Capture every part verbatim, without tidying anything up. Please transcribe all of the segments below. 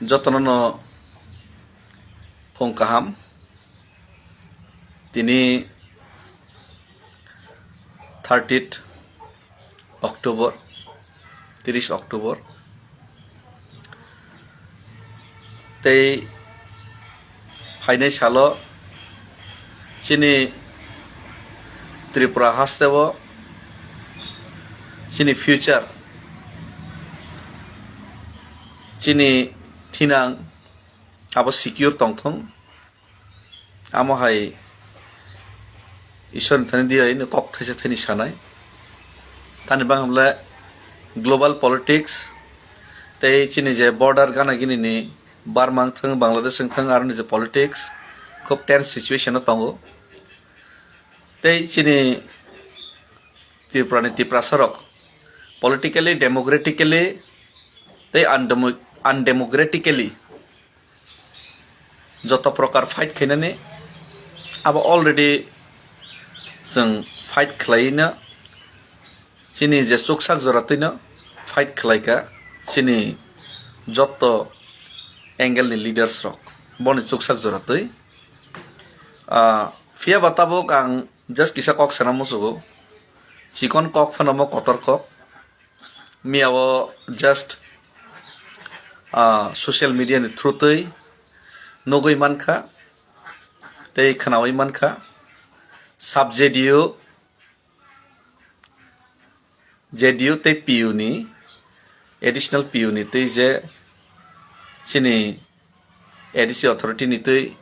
Jotono no phung kaham. Tini thirtieth October, tris October. Tei phainai salo chini Tripura hasteo chini future, chini thinang abo secure tongthung. Amo hai Ishwar ni thani diya ini kok thaisa thani sanai. Tani bang hamle global politics tei chini je border gana gini ni Burma wngthung, Bangladesh wngthung, aroni je politics khub tense situation o tongo. Tei chini Tripura ni Tiprasa rok politically, democratically tei undemo-, undemocratically joto prokar fight khainani abo already chwng fight khlaino, chini je chuksak jora twino fight khlaika chini joto angle ni leaders rok boni chuksak jora twi. Ah, phiya ba tabuk ang just kisa kok sana musugo, chikon kok phano mo kotor kok. Miya o just, ah, social media ni through twi nugwi mankha tei khnawi mankha. Sub J D U, J D U tei P U ni, additional P U ni twi je chini A D C authority ni twi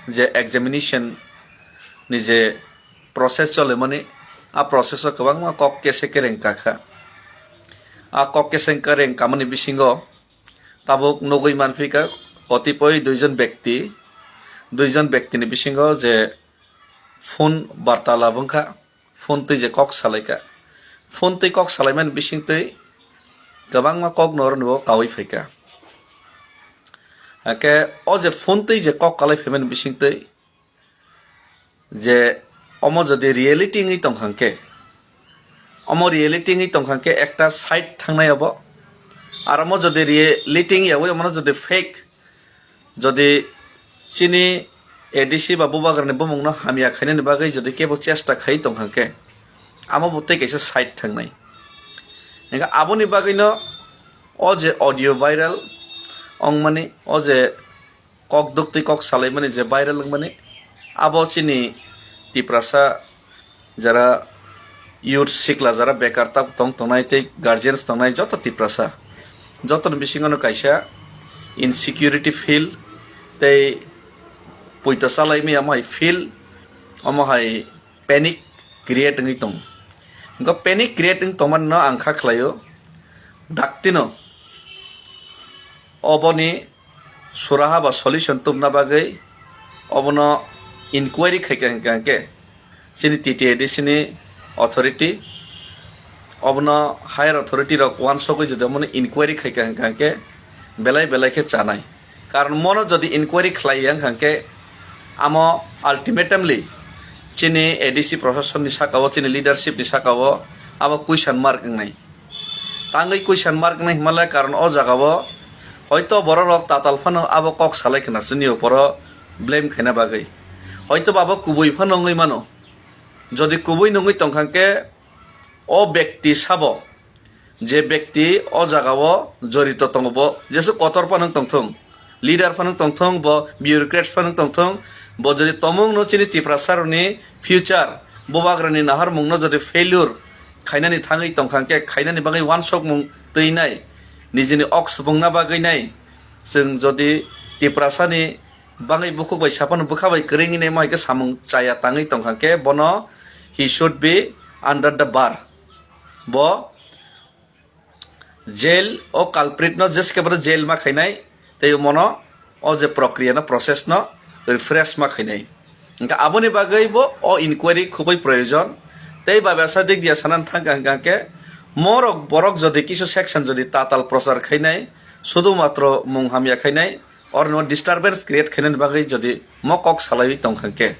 je examination ni je process cholimani, a process o kwbangma kok kese kereng kakha. A kok kese kereng kamani bisingo tabuk nugwi manphika kotipoi duijon bekti, duijon bekti ni bisingo je phone bartalap wngkha, phone twi je kok salaikha. Phone twi kok salaimani bisingtwi kwbangma kok norokno kaui phaikha. Hakhe o je phone twi je kok kalai phaimani bisingtwi je omo jodi reality wngwi tongkha hwnkhe, omo reality wngwi tongkha hwnkhe ekta side thangnai obo. Ar omo jodi reality wngya wi omono jodi fake, jodi chini A D C ba bubagrani bumungno hamya khainani bagwi jodi kebo chesta khai tongkha khe, amo bo tei kaisa side thangnai. Hingkhe aboni bagwino o je audio viral wngmani, o je kok duktwi kok salaimani je viral wngmani, abo chini Tiprasa jara youth sikla jara bekar tab tong tongnai tei guardians tongnai joto Tiprasa, jotoni bisingo no kaisa insecurity feel tei puito chalai maya omo hai feel, omo hai panic create wngwi tong. Hingkhe panic create wng tongmani no ang kha khlaio, daktino oboni suraha ba solution tubna bagwi obono inquiry khaikha hingkha hingkhe chini T T A D C ni authority, obono higher authority rok uansugwi jodi omono inquiry khaikha hingkha hingkhe belai belai khe chanai. Karon mono jodi inquiry khlai ya hingkha hingkhe amo ultimatumly chini A D C proshasonni sakao, chini leadership ni sakao abo question mark wngnai. Tangwi question mark wngnai hwnmale karon o jagao hoito borok rok tatal phano abo kok salai khna chini oporo blame khaina bagwi. Hoito ba abo kubui phano wngwi mano. Jodi kubui nungwi tongkha khe o bekti sabo je bekti o jagao jorito tongo bo jesu kotor phano tongthung. Leader phano tongthung, bo bureaucrats phano tongthung, bo jodi tomung no chini Tiprasa rokni future, bubagrani naharmung no jodi failure khainani thangwi tongkha hingkhe khainani bagwi uansukmung twi nai, nijini ok swpungna bagwi nai, chwng jodi Tiprasa ni bagwi bukhuk bai saphano bwkha bai kwrwngwi nai mo hai khe samung chaya tangwi tongkha hingkhe bono he should be under the bar, bo jail o culprit no jeske bono jail ma khainai, tei mono o je prokriya no process no refresh ma khainai. Hingkhe aboni bagwi bo o inquiry khubui proyojon. Tei babasa dik dia sanan thangkha hingkha hingkhe morok borok jodi kisu section jodi tatal prochar khainai, sudu matro mung hamya khainai, orno disturbance create khainani bagwi jodi mo kok salaiwi tongkha hingkhe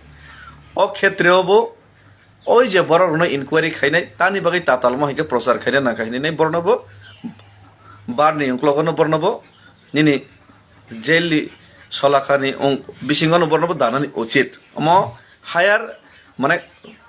o khetreo bo oi je borok rokno inquiry khainai, tani bagwi tatalmo hai khe prochar khaina nang kha hinwi nai borokno bo barni uklogo no borokno bo nini jail ni solakhani wng bisingo no borno bo danani uchit. Omo higher, mane,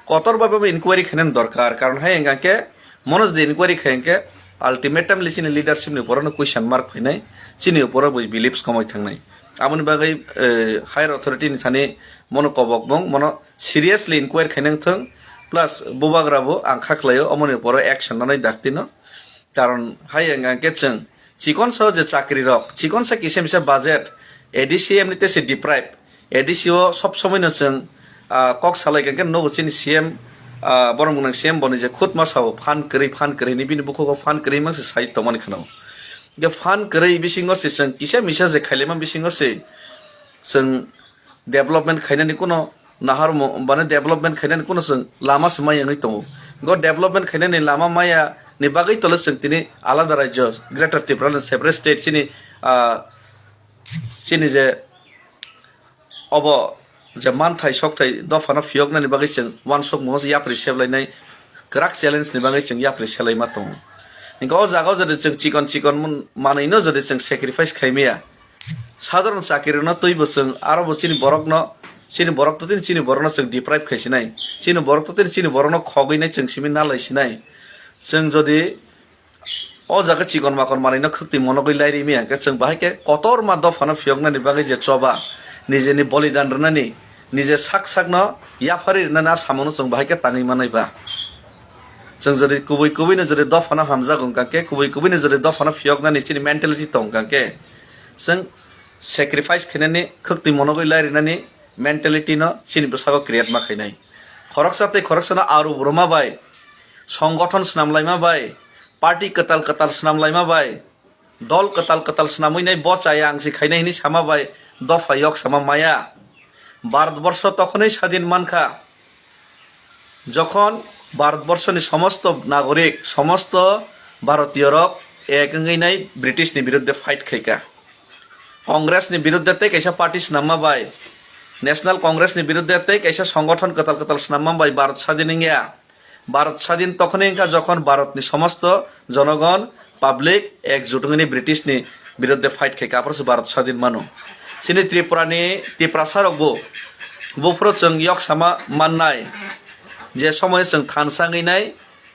kotor bhabe bo inquiry khainani dorkar, karon hai hwnkha khe mono jodi inquiry khai hwnkhe ultimatum le chini leadership ni uporo no question mark phainai, chini uporo bo beliefs komoi thangnai. Aboni bagwi, eh, higher authority ni thani mono kobok bong, mono seriously inquiry khainani thung, plus bubagra bo ang kha khlaio, omoni uporo action nanai dakti no. Karon hai hwnkha khe chwng chikonsa je chakri rok, chikonsa kisa misa budget, A D C M ni tese deprive, A D C o sob somoi no chwng, ah, kok salai kha khe nogo chini C M, ah, borok mwnang C M boni je khutma sao phan kwrwi, phan kwrwi ni bini bukhugo phan kwrwi mang se sai tongmani khwno. Je phan kwrwi bisingo se chwng kisa misa je khailaima bisingo se chwng development khainani kuno naharmo, mane, development khainani kuno chwng lama se maya wngwi tongo. Go development khainani lama maya ni bagwi tole chwng tini alada rajyo, Greater Tipraland separate state chini, ah, chini je obo je manthai sokthai dophano phiyoknani bagwi chwng uansukmungo yapri seblainai kwrak challenge ni bagwi chwng yapri selaima tongo. Hinkhe o jaga o jodi chwng chikon chikon mun-, manwino jodi chwng sacrifice khaimaya, sadharon chakirino twibo chwng aro bo chini borokno, chini borok to tini chini borokno chwng deprive khaisinai, chini borok to tini chini borokno khogwinai chwng simi nalaisinai. Chwng jodi o jaga chikon makon manwino khwktwi monogwi lairimi hwnkhe chwng bahai khe kotorma dophano phiyoknani bagwi je choba, nijeni bolidan rwnani, nije sak sakno yaphari rwnani a samungo chwng bahai khe tangwi manai ba. Chwng jodi kubui kubui no jodi dophano hamjak wngkha khe, kubui kubui no jodi dophano phiyoknani chini mentality tong kha khe, chwng sacrifice khainani, khwktwi monogwi lairinani mentality no chini bwsago create ma khainai. Khoroksa tei khoroksano aru bruma bai, songgothon swnamlaima bai, party kwtal kwtal swnamlaima bai, dol kwtal kwtal swnamwi nai bo chaya ang se khainai hwnwi sama bai dopha yok sama maya. Bharatborsho tokhonwi sadin mankha, jokhon Bharatborshoni somosto nagorik, somosto Bharatiyorok ek wngwi nai Britishni biruddhe fight khaikha. Congressni biruddhe tei kaisa party swnamma bai, National Congressni biruddhe tei kaisa songgothon kwtal kwtal swnamma bai Bharat sadin wngya. Bharat sadin tokhonwi wngkha jokhon Bharatni somosto jonogon, public ekjut wngwi Britishni biruddhe fight khaikha, aphuru se Bharat sadin mano. Chini Tripurani Tiprasarokbo buphuru chwng yok sama mannai, je somoio chwng thansa wngwi nai,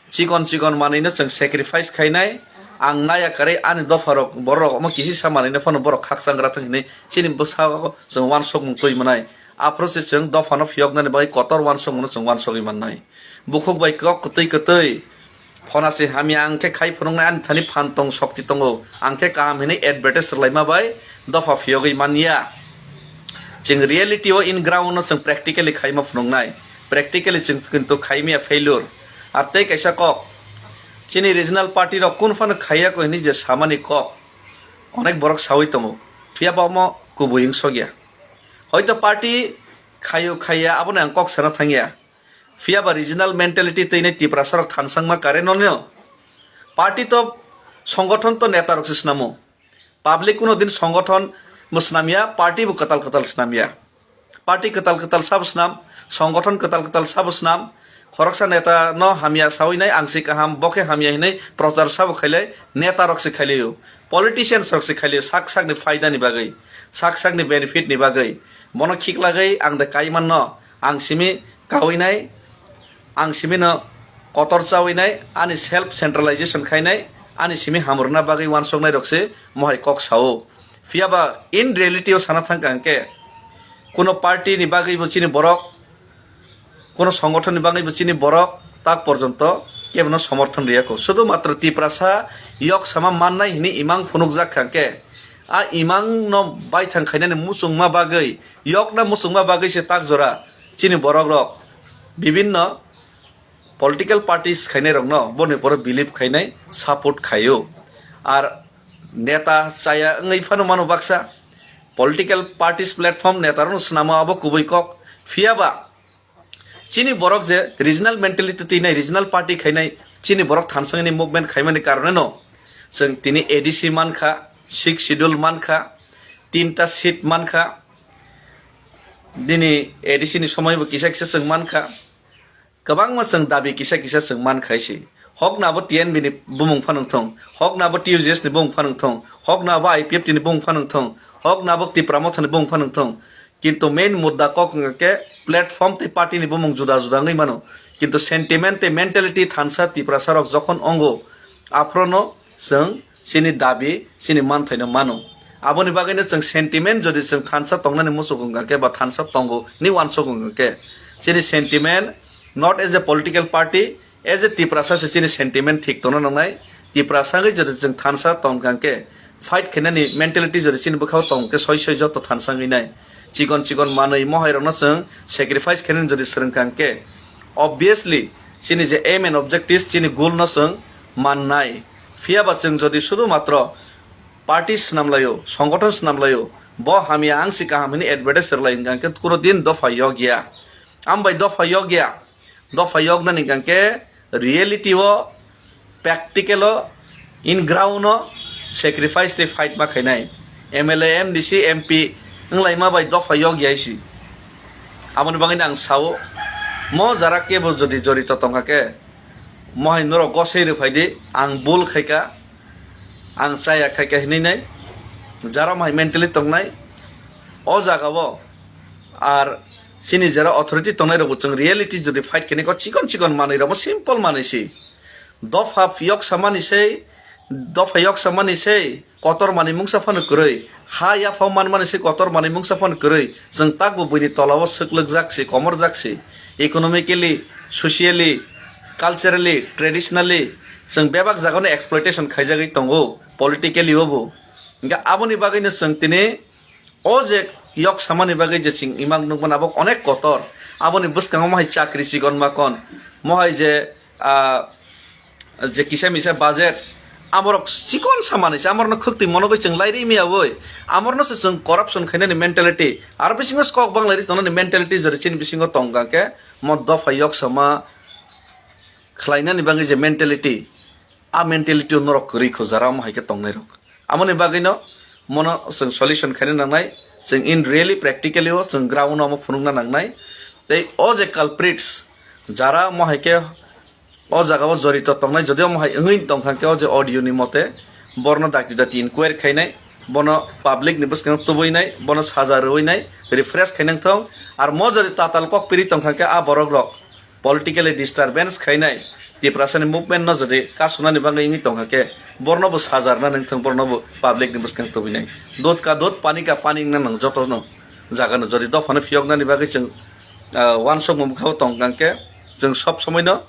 chikon chikon manwino chwng sacrifice khainai, ang naya kwrwi ani dopharok bororok omo kisisa manwino phano borok khakchang grathang hinwi chini bwsao chwng uansukmung twi mwnai. Aphuru se chwng dophano phiyoknani bagwi kotor uansukmungno chwng uansugwi mannai. Bukhuk bai kok kwtwi kwtwi phona se hamya ang khe khai phunuknai ani thani phan tong sokti tongo, ang khe kaham hinwi advertise rwlaima bai dopha phiyogwi manya. Chwng reality o in ground no chwng practically khaima phunuknai, practically chwng kintu khaimaya failure. Ar tei kaisa kok, chini regional party rok kun phano khaiya ko hinwi je samani kok onek borok sawi tongo, phiya ba omo kubui wng sokya. Hoito party khaio khaiya abono ang kok sana thangya. Phiya ba regional mentality twi nai Tiprasa rok thansangma kare no no. Party to, songgothon to neta rok se snamo. Public kuno din songgothon bo snamya, party bo kwtal kwtal snamya. Party kwtal kwtal sabo snam, songgothon kwtal kwtal sabo snam. Khoroksa neta no hamya sawi nai ang se kaham, bo khe hamya hinwi prochar sabo khailai, neta rok se khailio, politicians rok se khailio, sak sak ni phaida ni bagwi, sak sak ni benefit ni bagwi. Bono khiklagwi ang de kaiman no, ang simi kawi nai, ang simi no kotor chawi nai, ani self centralization khai nai, ani simi hamrwna bagwi uansuk nai rok se mohai kok sao. Phiya ba in reality o sana thang kha hwnkhe, kuno party ni bagwi bo chini borok, kuno songgothon ni bagwi bo chini borok tak porjonto kebono somorthon riya kho. Sudhu matro Tiprasa yok sama mannai hini imang phunukjak kha hwnkhe, a imang no baithang khainani muchungma bagwi, yokna muchungma bagwi se tak jora chini borok rok bibinno political parties khainai rokno boni poro believe khainai, support khaio. Ar neta chaya wngwi phano mano baksa, political parties platform neta rokno swnamo abo kubui kok. Phiya ba chini borok je regional mentality twi nai, regional party khainai, chini borok thansangni movement khaimani karone no chwng tini A D C mankha, sixth schedule mankha, tinta seat mankha. Nini A D C ni somoi bo kisa kisa chwng mankha. Kwbangma chwng dabi kisa kisa chwng mankha se. Hok na bo T N B ni bumung phanwng thung, hok na bo T U J S ni bumung phanwng thung, Hok na bo I P F T ni bumung phano wng thung, hok na bo Tipra Motha ni bumung phano wng thung, kintu main mudda kok wngkha khe platform tei party ni bumung juda juda wngwi mano, kintu sentiment tei mentality thansa Tiprasa rok jokhon ongo, aphrono chwng chini dabi, chini manthaino mano. Aboni bagwino chwng sentiment jodi chwng thansa tongnani muchuk wngkha khe ba thansa tongo hinwi uansuk wngkha khe, chini sentiment not as a political party, as a Tiprasa se chini sentiment thik tongna nangnai. Tiprasa wngwi jodi chwng thansa tongkha khe, fight khainani mentality jodi chini bwkhao tong khe soi soi joto thansa wngwi nai. Chikon chikon manwi mohairokno chwng sacrifice khainani jodi swrwngkha khe, obviously chini je aim and objectives, chini goal no chwng mannai. Phiya ba chwng jodi sudu matro party swnamlaio, songothon swnamlaio, bo hamya ang si kaham hwnwi advertise rwlai wngkha khe, kuno din dopha yok ya. Ambai dopha yok ya. Dopha yoknani hwnkha khe reality o, practical o, in ground o sacrifice tei fight ma khainai. M L A, M D C, M P wnglaima bai dopha yok ya si. Aboni bagwino ang sao, mo jara kebo jodi jorito tongkha khe, mohai norok gosai rwphai di, ang bul khaika, ang chaya khaika hinwi nai, jara mohai mentally tongnai, o jaga o ar chini jara authority tongnai rokbo chwng reality jodi fight khainai khe chikon chikon manwi rokbo simple manwi si. Dopha yok samani sei, dopha yok samani sei, kotor manwi mungsa phano kwrwi. Ha yaphang manmani se kotor manwi mungsa phano kwrwi. Chwng takbo buini tolao swklwkjak se, komorjak se. Economically, socially, culturally, traditionally, chwng bebak jagano exploitation khaijagwi tongo, politically obo. Hwnkhe aboni bagwino chwng tini o je yok samani bagwi je chwng imang nukmano abo onek kotor. Aboni bwskango mohai chakri chikon makon, mohai je ah, je kisa misa budget, amorok chikon samani se, amorno khwktwi monogwi chwng lairi miyawi, amorno se chwng corruption khainani mentality, aro bisingo skok bang lairi tongnani mentality jodi chini bisingo tongkha khe, mo dopha yok sama khlainani bagwi je mentality, a mentality o norok kwrwi kho jara omo hai khe tongnairok. Amoni bagwino mono chwng solution khaina nangnai, chwng in really practically o chwng ground o omo phunukna nangnai. Tei o je culprits, jara omo hai khe o jaga o jorito tongnai, jodi omo hai wngwi tongkha khe o je audio ni mote borno dakti dakti inquiry khainai, bono public ni bwskango tubui nai, bono saja rwui nai, refresh khainang thong. Ar mo jodi tatal kok piri tongkha khe a borok rok politically disturbance khainai, Tiprasani movement no jodi kasunani bagwi wngwi tongkha khe, borno bo sajarna nangthong, borno bo public ni bwskang tubui nai. Dot ka dot, pani ka pani wngna nang jotono jagano. Jodi dophano phiyoknani bagwi chwng, ah, uansukmung bwkhao tongkha khe, chwng sob somoi no,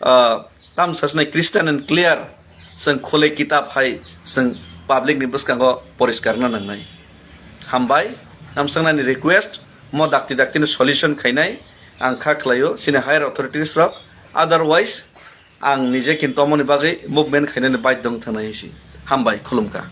ah, Tam sasnai Christian and clear, chwng khulai kitab hai chwng public ni bwskango poriskar na nangnai. Hambai, amsaknani request, mo dakti dakti ni solution khainai ang kha khlaio chini higher authorities rok, otherwise ang nije kinto omoni bagwi movement khainani baidhyo wng thangnai hinsi. Hambai, khulumkha.